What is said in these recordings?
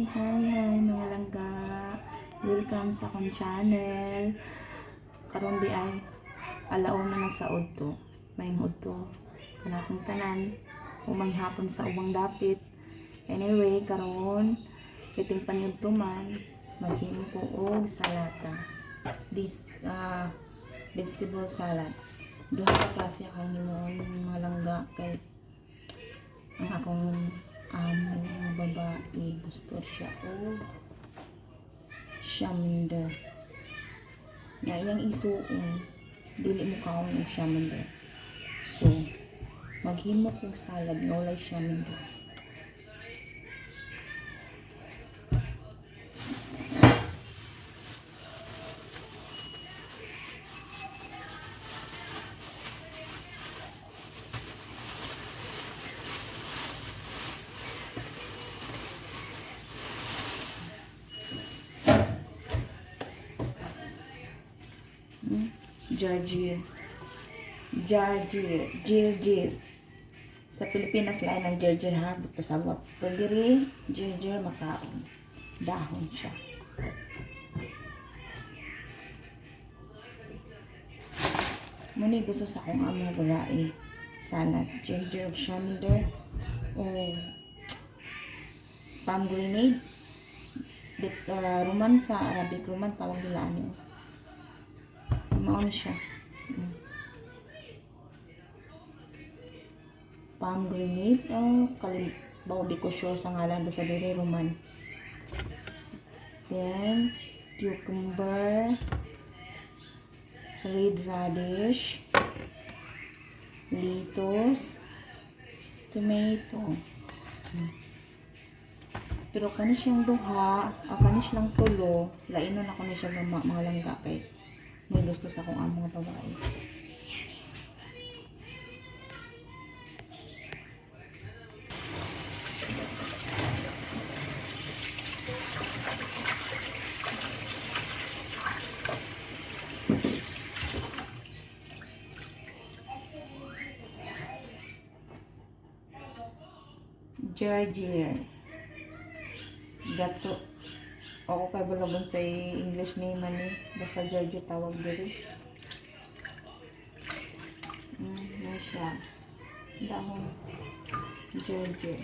Hi, hi, hi, mga langga. Welcome sa akong channel. Karon di ay alauna na sa udto. May udto kanatong tanan o may hapon sa ubang dapit. Anyway, karon kiting paniudto man maghimo ko og salata. This vegetable salad. Duha ka klase akong himuon, mga langga, kay ang akong amo nga babae gusto siya og shaminder. Nga iyang isuon dili mo kaon og shaminder. So, maghimo kog salad nga walay shaminder. Jarjir. Jarjir. Jirjir. Sa Pilipinas, lain ang jarjir ha. Pasabot. Pero diri, jarjir makaon. Dahon siya. Muni gusto sa akong amo nga babae. Salad. Ginger ug shaminder. O pomegranate. Dip, ruman sa Arabic. Ruman tawag nila ani. Mao na siya. Pomegranate. Oh, kalim bawo di ko sure sa ngalan, basta diri ruman. Then cucumber, red radish, lettuce, tomato. Pero kani siyang duha, ah, kani siyang tulo, lainon ako ni siya gama, mga langga, kay may gusto sa akong amo nga babae. Georgia. Gato. Ako kay balagon sa English name ani. Basta Georgia tawag diri. Na siya. Dahon. Georgia.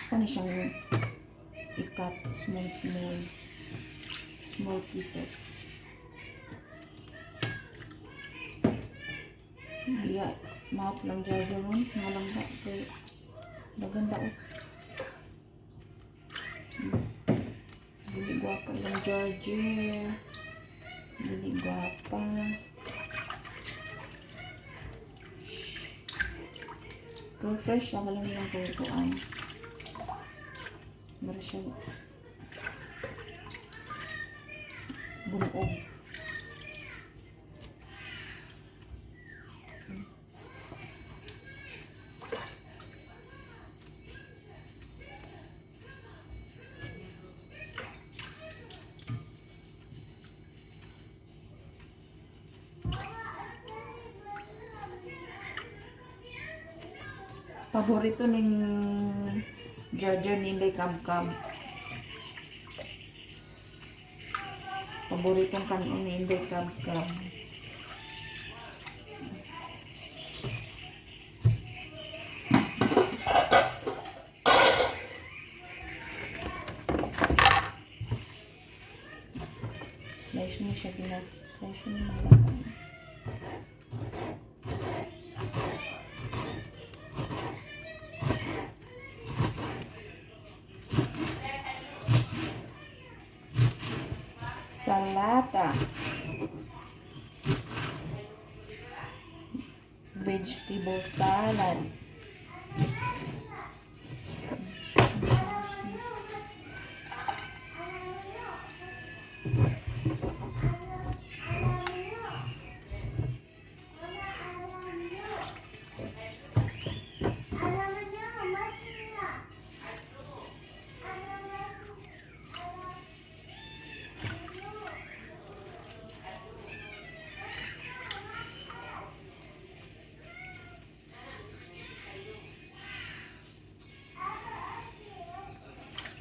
Ako na siyang i-cut small small small pieces. Biya, maap lang Georgia ron. Nga lang ba? Kay dagan daw. Dili gwapa lang Georgia. Dili gwapa. Pero fresh siya. Kalang lang kay kuan. Mara siya bunuog. Paborito ning Georgia ni Inday Kamkam. Paboritong kanon ni Inday Kamkam. Slice mo siya gina. Slice mo malakay. Salata. Vegetable salad.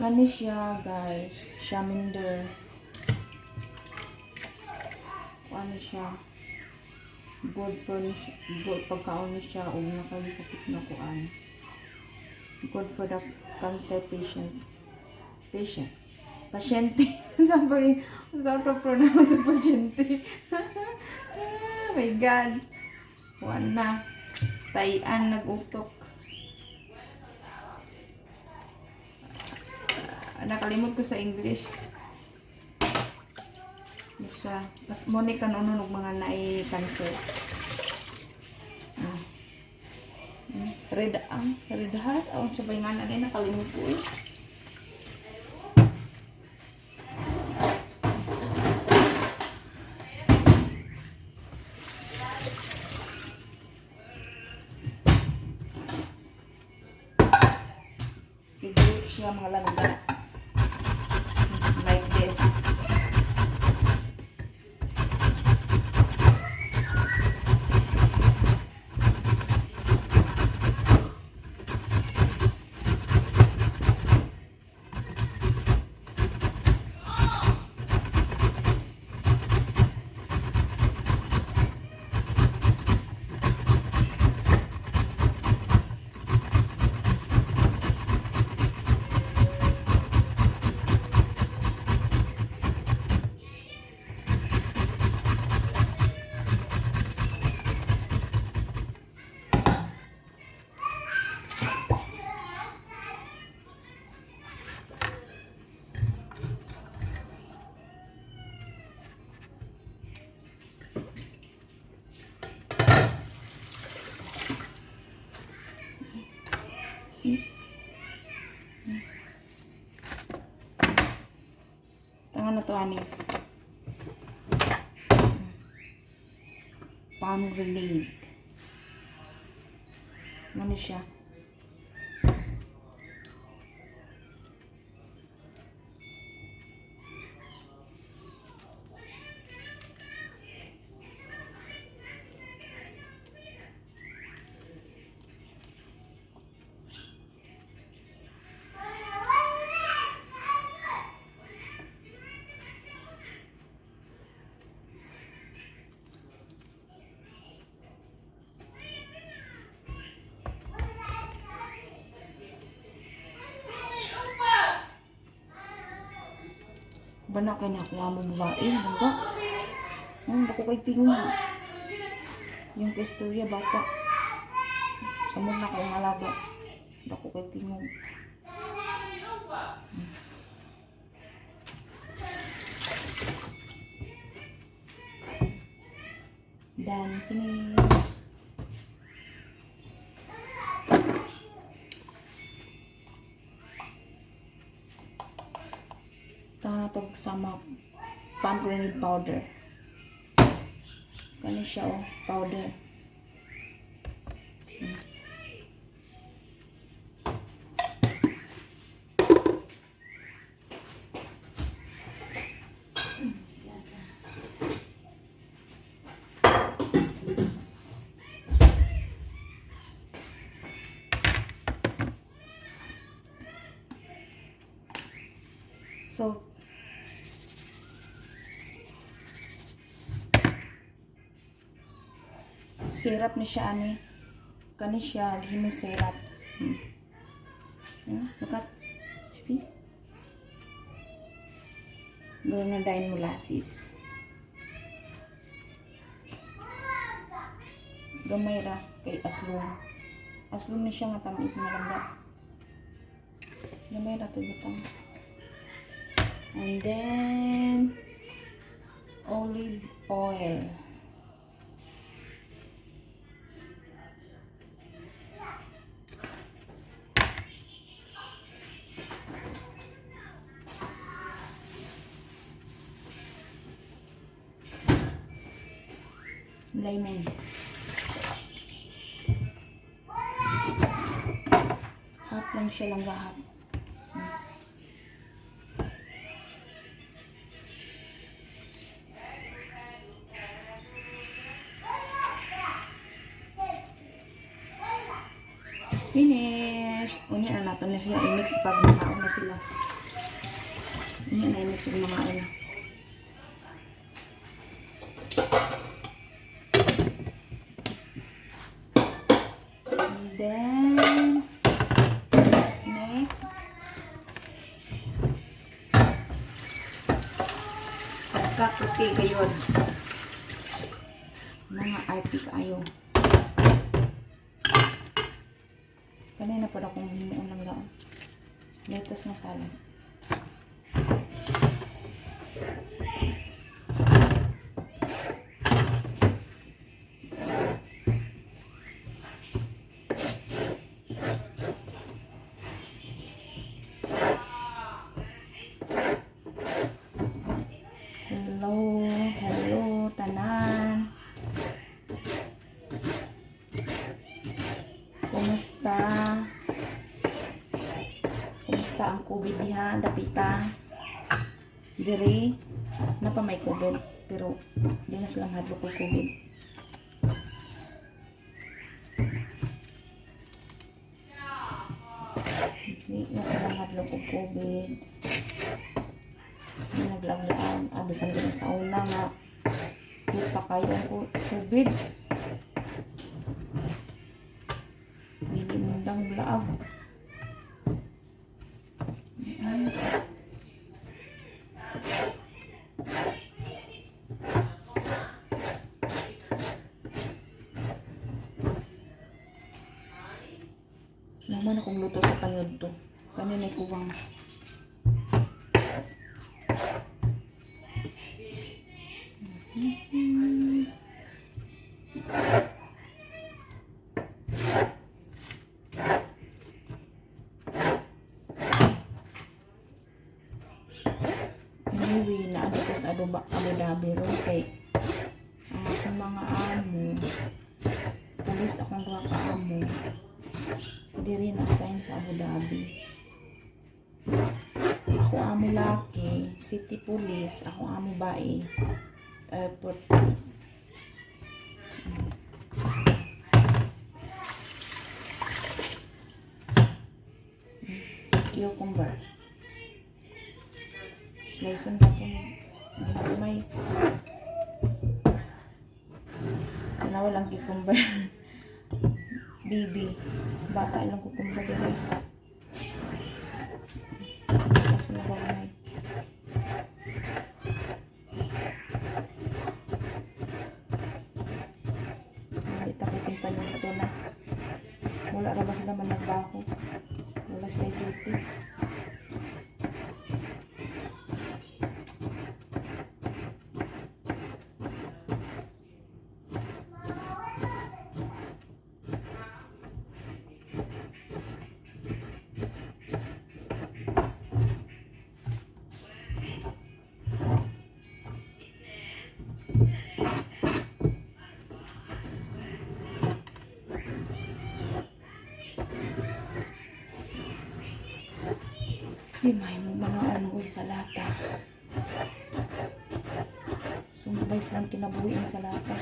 Kani siya, guys. Shaminder. Ano siya? Good for ni, good pagkaon ni siya og naa kay sakit na kuan. Good for the cancer patient. Patient. Pasyente. Saan ba saan pa pronounce sa pasyente? Ah, my God. Kuan na. Tayan nag-utok. Ah, nakalimot ko sa English. Isa. Tas mo ni kanunon og mga naay cancer. Ah. Red ang red heart aw sa nga na din, nakalimot ko eh. I-grate siya, mga langga. Like this. See? Tanga na to, ani. Pomegranate. Ano siya? Bana kay na kung amo babae, bangga. Dako kay tingog. Yung istorya bata. Samot na kong alaga. Dako kay tingog. Done. Finish. Ito na to sama pomegranate powder. Kani siya oh, powder. Salt. Syrup ni siya ani. Kani siya gihimong syrup. Look at. Shpi. Grenadine molasses. Gamay ra kay aslong. Aslong ni siya nga tamis, mga langga. Gamay ra to butang. And then olive oil. Lemon. Half lang siya lang, half. Finish! Unya na nato na siya i-mix pag makaon na sila. Ini na i-mix og mga una. And then, next, pagkaputi gayod. Mga RP kaayo. Kanina pa akong himuon lang gaon. Lettuce na salad. Hello, hello, tanan. Kumusta? Kumusta ang COVID diha, dapita? Diri, na pa may COVID, pero di na sila mahadlok og COVID. Di na sila mahadlok og COVID. Kasi naglaang-laang, bisan din sa una nga, hit pa kayo ang COVID. Dili mo lang laag. Naman akong luto sa panyod to. Kanina'y kuwang. Anyway, naa ko sa Abu Dhabi ron kay ang akong mga amo, pulis akong duha ka amo, diri na assign sa Abu Dhabi. Ako amo laki, city police, ako amo bae, airport police. Cucumber. Slice on pa po ni ginagmay. Tanawa lang cucumber. Baby. Bata ilang cucumber dito. Slice na gamay. Hindi takiting panuto na. Wala ra ba sila man nagbaho? Wala sila duty. Di may mo mga ano uy sa lata. Sumabay silang kinabuhi sa lata.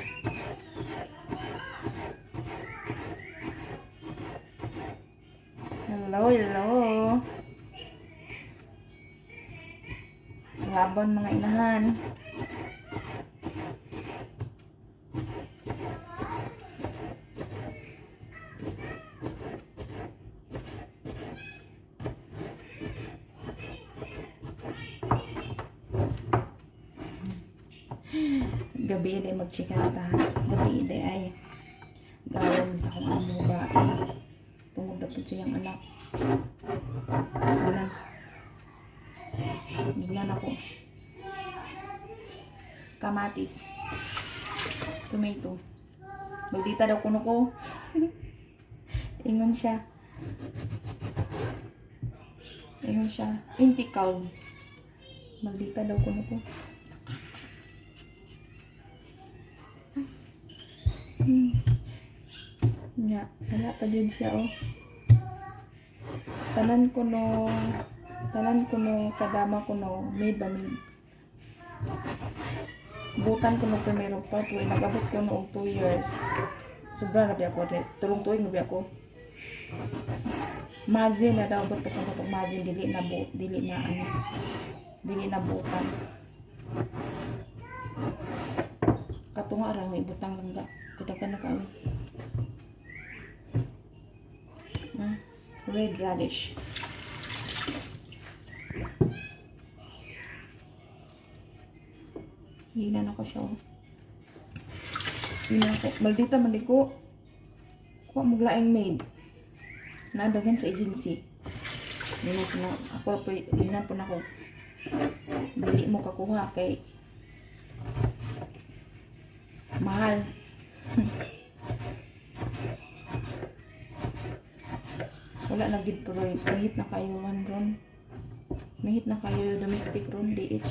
Hello, hello. Laban, mga inahan. Gabi ay magchikata. Gabi ay gawin sa akong amo ba. Tungod na po siyang anak. Tignan. Tignan ako. Kamatis. Tomato. Maldita daw kuno ko. Ingon siya. Ingon siya. Intikaw. Maldita daw kuno ko. Nya, wala pa din siya oh. Tanan ko no, kadama ko no, maid ba maid. Butan ko no primero pa, tuwi nag-abot ko no og 2 years. Sobra na biya ko, tulong tuig na biya ko. Mazin na daw, abot pa sa katong mazin, dili na bu, dili na ano. Dili na butan. Katunga ra nga ibutang, langga. Kita ka na kaayo. Red radish. Hina na ko siya, oh. Hina ko. Maldita man di ko. Kuha mo laing maid. Nadagan sa agency. Hina po na. Ako po, hina po na ko. Dili mo kakuha kay mahal. Wala na gid, pero mahit na kayo one ron. Mahit na kayo domestic ron DH.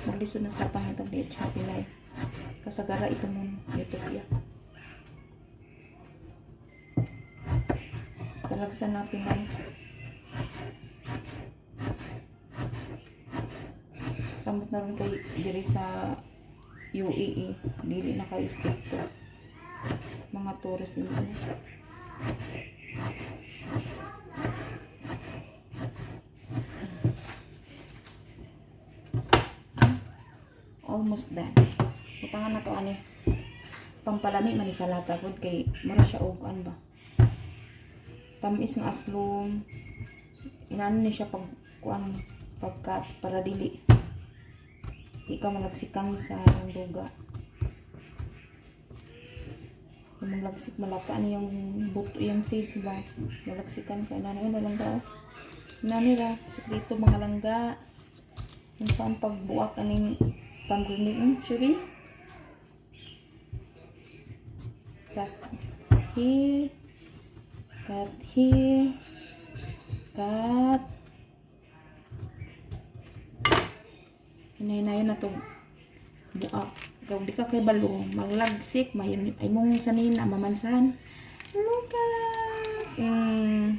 Maglisod na sa pangitag DH na Pinay. Kasagara ito mo Utopia. Talagsa na Pinay. Samot na ron kay diri sa UAE, dili na kayo stricto. Mga tourist din ano. Almost done. Butangan na to ani. Pampalami man ni sa lata gud kay mura siya og ano ba. Tamis nga aslom. Inano ni siya pag kuan pagkat para dili di ka malagsikan sa duga. Yung malagsik malata ni yung buto, yung seeds ba. Malagsikan ka inano yun langga, oh. Inani ra sekreto, mga langga. Yung saan pagbuak aning pomegranate should cut here, cut here, cut. Hinay-hinayon na to buak. Kung di ka kay balo, maglagsik, may ay mong sanina mamansahan. Look at.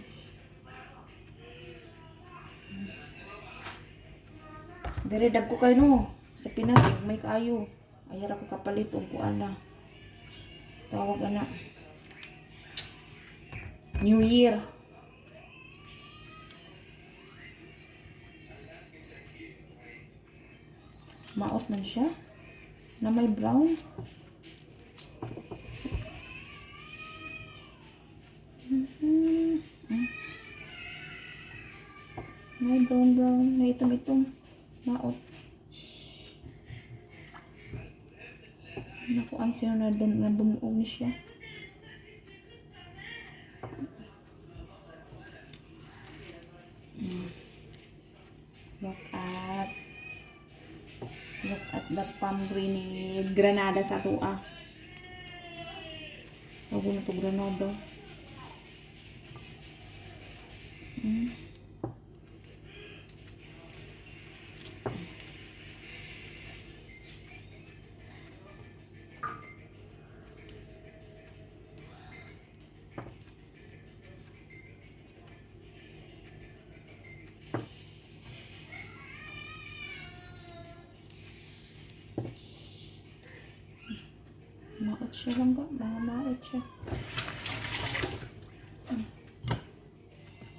Dere dagko kayo no. Sa Pinas, may kaayo. Ayara ka kapalit og kuan na. Tawag ana. New Year. Maot man siya. Na may brown. May brown brown. Na itom-itom. Maot. Nakuan siya na dun, nabumuog ni siya. Look at the pomegranate. Granada sa tua. Tawag na to granada. Maot siya lang ga. Mga maot siya.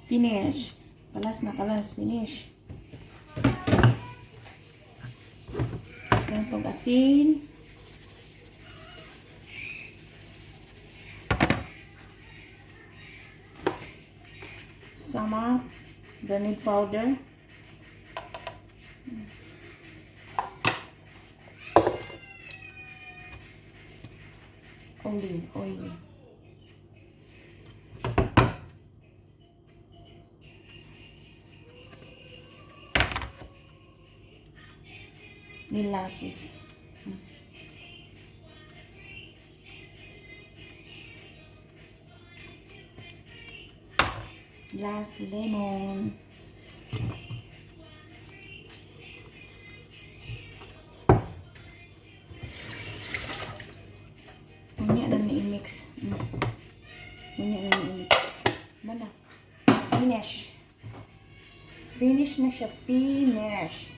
Finish. Kalas na kalas. Finish. Gantong asin. Samak. Granite powder. Olive oil. Molasses. Last, lemon. Unya na ni i-mix. Unya na ni i-mix. Mana. Finish. Finish na siya. Finish.